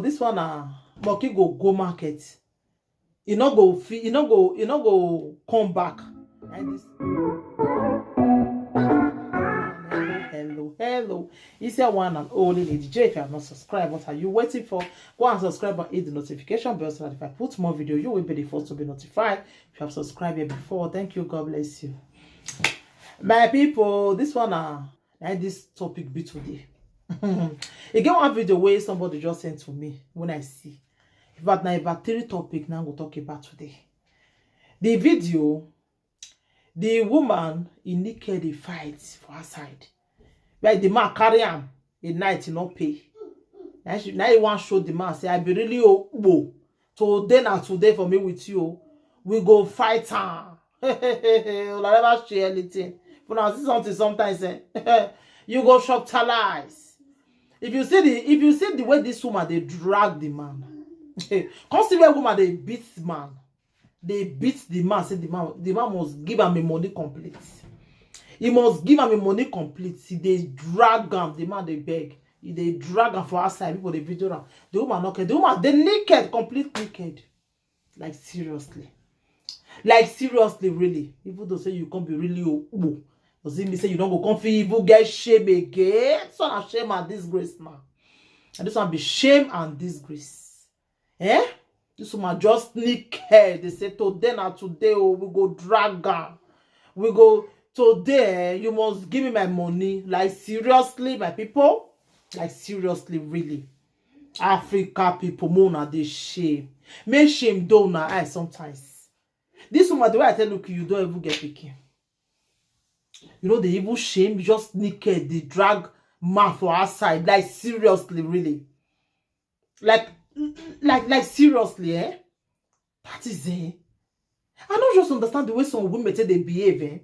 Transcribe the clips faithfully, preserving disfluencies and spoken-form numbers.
This one na monkey go go market. E no go fit, e no go, e no go come back. Like this. Hello, hello, hello. It's your one and only Lady J. If you have not subscribed, what are you waiting for? Go and subscribe and hit the notification bell so that if I put more video, you will be the first to be notified. If you have subscribed here before, thank you. God bless you. My people, this one, uh, like this topic be today. E get one video where somebody just sent to me when I see. In fact, now about three topic now we'll talk about today. The video, the woman in naked dey fight for outside. Like the man carry am a night e no pay. Now she, now he wan show the man say, "I be really old. Today na today for me with you. We go fight am." Una never share anything. If una see something sometimes, eh, you go shop talize. If you see the, if you see the way this woman dey drag the man, come see where woman dey beat man. Dey beat the man, say the man, the man must give am a money complete. He must give am a money complete. He dey drag am, the man dey beg. He dey drag am for outside. People dey video am. The woman no care. The woman dey naked, complete naked. Like seriously. Like seriously, really. Even though say you come be really old, does it mean say you no go come fit even get shame again? So na shame and disgrace now. And this one be shame and disgrace. Eh? This woman just naked. They say, "Today na today, oh, we go drag am. We go today, eh, you must give me my money." Like seriously, my people. Like seriously, really. Africa people, make una dey shame. Make shame dey una eye sometimes. This woman, the way I tell you, you don't even get pikin. You know, they even shame, just naked, they drag man for outside. Like seriously, really. Like, like, like seriously, eh? That is it. I don't just understand the way some women say they behave, eh?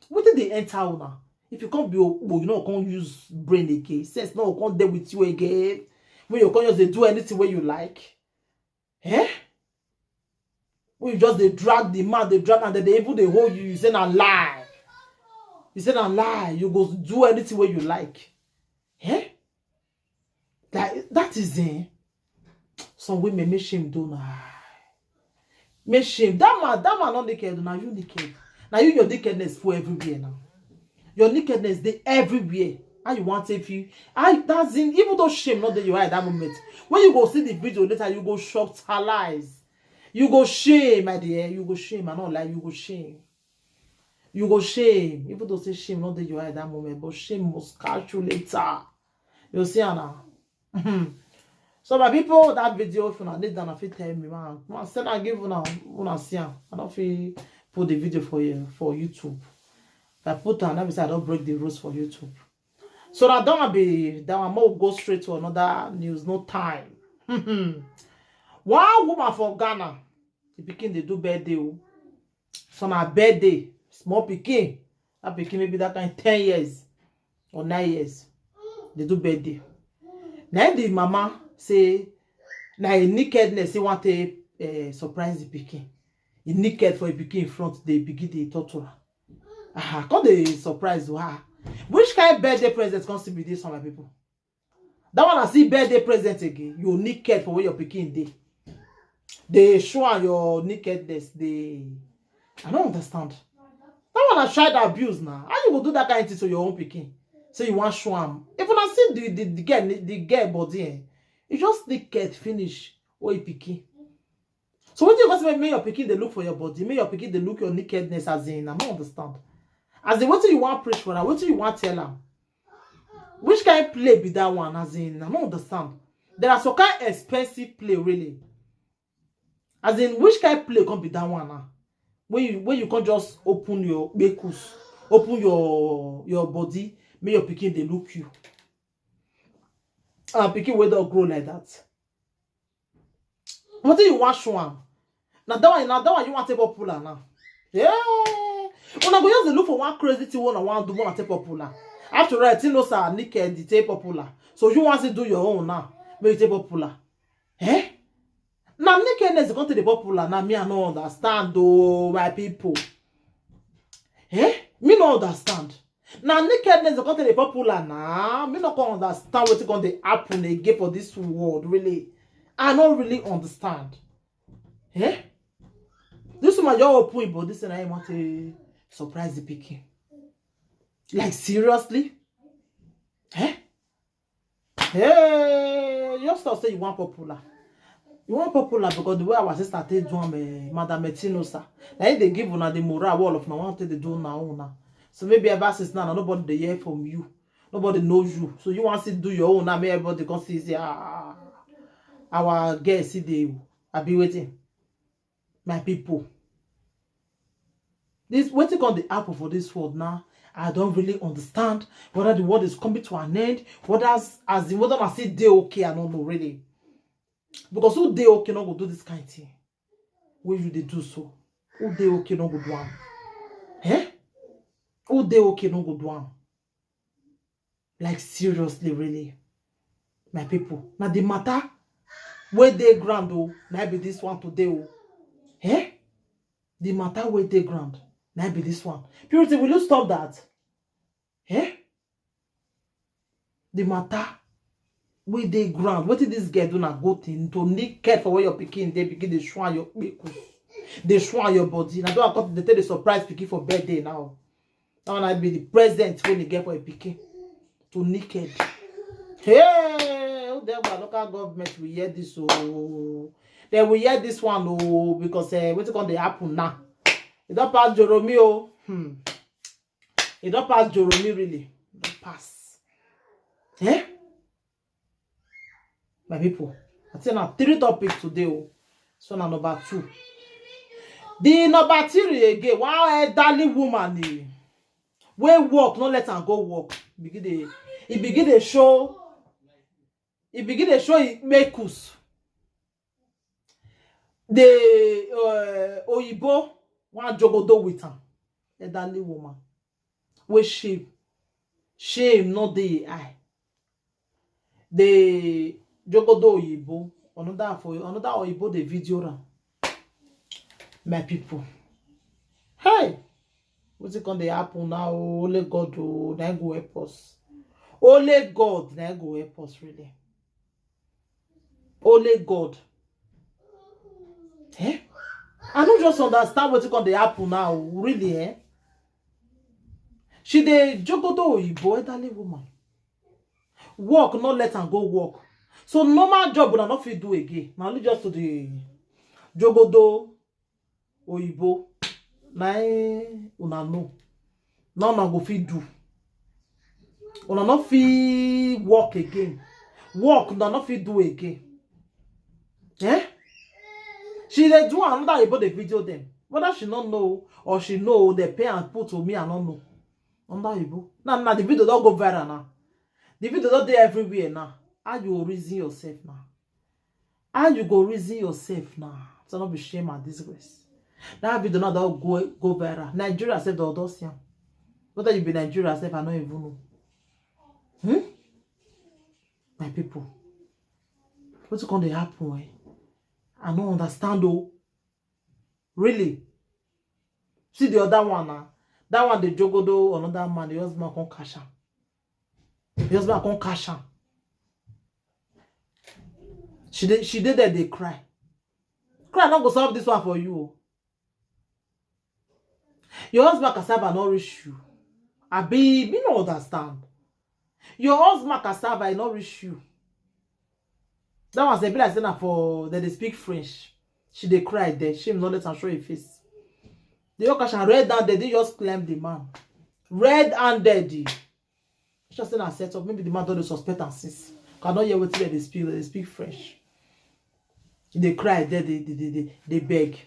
What did they enter una? If you can't be old, you know, can't use brain again. Sense no can't deal with you again. When you can't just dey do anything where you like. Eh? When you just dey drag the man, dey drag and then they even dey hold you, you say na lie. You say na lie. You go do anything where you like. Eh? That, that is it. Some women make shame dey una eye. Make shame. That man, that man not naked. Now you naked. Now you, your nakedness for everywhere now. Your nakedness dey everywhere. How you want to feel? I, that's in, even though shame not dey your eye at that moment. When you go see the video later, you go shop talize. You go shame, my dear. You go shame. I don't lie. You go shame. You go shame. Even though say shame not dey your eye at that moment, but shame must catch you later. You see, Anna. So my people, that video, if una need, then I fit tell me, man. Man, send I give una, una see am. I don't feel put the video for you for YouTube. If I put am, that means I don't break the rules for YouTube. So that don't be that one more go straight to another news. No time. One woman for Ghana, the pikin dey do birthday. Oh. So na birthday, small pikin. That pikin maybe that kind ten years or nine years. They do birthday. Now the mama say, now a nakedness, he want to uh, surprise the pikin. He naked for a pikin in front, they begin the torture. Ah, come the surprise her. Which kind of birthday present comes to be this for my people? That one I see birthday present again. You naked for where your pikin dey. They show am your nakedness. They, I don't understand. That one I child abuse now. How you go do that kind of thing to your own pikin? So you want show am? If una see the the, the girl, the girl body, eh, you just naked finish. Oh, pikin. So what do you guys make, make your pikin they look for your body? Make your pikin they look your nakedness as in. I don't understand. As in, what do you want preach for her? What do you want tell her? Which kind of play be that one? As in, I don't understand. There are some kind of expensive play, really. As in, which kind of play can be that one now? When you, when you can't just open your bekus, open your your body, make your pikin they look you. And pikin wey don grow like that. What do you want show am? Now that one, now that one you want to popular now. Yeah. Una go just dey look for one crazy thing wey una wan do, wey una take popular. After all, you know say naked dey take popular. So you want to do your own now, make you take popular. Eh? Now nakedness come to the popular. Now me, I no understand though, my people. Eh? Me no understand. Now nakedness come to the popular now. Me no come understand what going to happen again for this world, really. I don't really understand. Eh? This woman, you open it, but this thing I want to surprise the pikin. Like, seriously? Eh? Hey, you stop say you want popular. You want popular because the way our sister take do am, eh, Madam Metinosa. Now they give una the moral wall of now one thing they do now una. So maybe ever since now nobody they hear from you. Nobody knows you. So you want to do your own now, make everybody come see say, ah, our girl see dey, I be waiting. My people. This wetin come dey happen for this world now. I don't really understand whether the world is coming to an end, whether as, as in whether I say they okay, I don't know really. Because who they okay not go do this kind of thing? Wey you dey do so? Who they okay not go do am? Eh? Who they okay not go do am? Like, seriously, really, my people. Now the matter where they ground, oh, now be this one today, oh. Eh? The matter where they ground, now be this one. Purity, will you stop that? Eh? The matter where they ground. What did this girl do now? Go thing to naked for where your pikin they begin the shrine your kpekus. They shrine your body. Now don't come to tell the surprise pikin for birthday now. Now I be the present when they get for a pikin to naked. Hey, who the local government we hear this, oh. Then we hear this one, oh, because, uh, what's going to happen now? It don't pass Joromi, oh. Hmm. It don't pass Joromi, really. It don't pass. Eh? My people, I think now three topics today, oh. So now number two. The number three again, one elderly woman, eh, wey work, no let am go work. Begin dey, e begin dey show, e begin dey show e kpekus. The, uh, oyibo wan jogodo with am. Elderly woman. Wey shame, shame no dey e eye. The jogodo oyibo, another for another oyibo dey video am. My people, hey, wetin come dey happen now? Oh, only God, oh, na him go help us. Only God na him go help us, really. Only God. Eh? I no just understand wetin come dey happen now, really, eh? She dey jogodo oyibo, elderly woman. Work no let am go work. So normal job una no fit do again. Na only just to dey jogodo oyibo. Na im una know. Na una go fit do. Una no fit work again. Work una no fit do again. Eh? She dey do another oyibo dey video them. Whether she no know or she know, they pay and put to me, I no know. Another oyibo. Now, now the video don go viral now. The video don dey everywhere now. How you go reason yourself now? How you go reason yourself now? So no be shame and disgrace. That video now don go, go viral. Nigeria sef don, don see am. Whether you be Nigeria sef, I no even know. Hmm? My people, wetin come dey happen, eh? I no understand, oh. Really? See the other one now. That one dey jogodo another man. The husband come catch am. The husband come catch am. She dey, she dey there dey cry. Cry no go solve this one for you, oh. Your husband cassava no reach you. Abi, me no understand. Your husband cassava e no reach you. That one say be like say na for dem dey speak French. She dey cry there. Shame no let am show her face. They all catch am red handed. They just climb the man. Red handed. She say na set up. Maybe the man don dey suspect am since. Cannot hear wetin dem dey speak. Dem dey speak French. They cry there. They, they, they, they, they beg.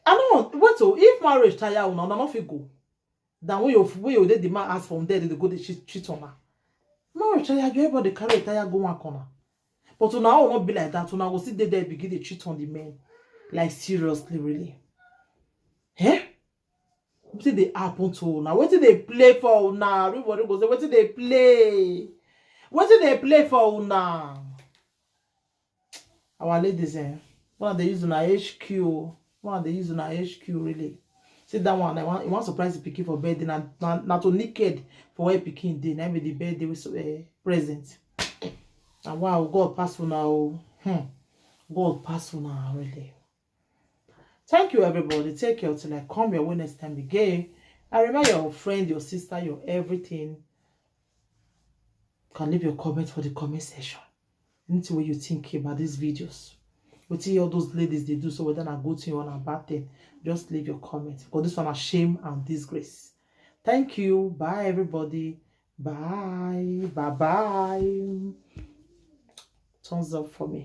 I no want, wait, oh, if marriage tire una, una no fit go. Then when you, when you dey the man ask from there, they go dey cheat, cheat on her. Marriage tire you, everybody carry tire go one corner. But una own no be like that. Una go still dey there begin dey cheat on the men. Like, seriously, really. Eh? Wetin dey happen to una? Wetin dey play for una? Everybody go say, wetin dey play? Wetin dey play for una? Our ladies, eh? Una dey use una H Q. Una dey use una H Q, really. See that one, I want, you want surprise the pikin for birthday. Na, na, na to naked for where pikin dey. Na be the birthday with, eh, present. Wow, God pass una o. Hmm. God pass una really. Thank you, everybody. Take care till I come your way next time again. I remember your friend, your sister, your everything. You can leave your comment for the comment section. Anything what you think about these videos. What see all those ladies they do, so whether I go to you on a bad thing, just leave your comment. Because this one is shame and disgrace. Thank you. Bye, everybody. Bye. Bye bye. Thumbs up for me.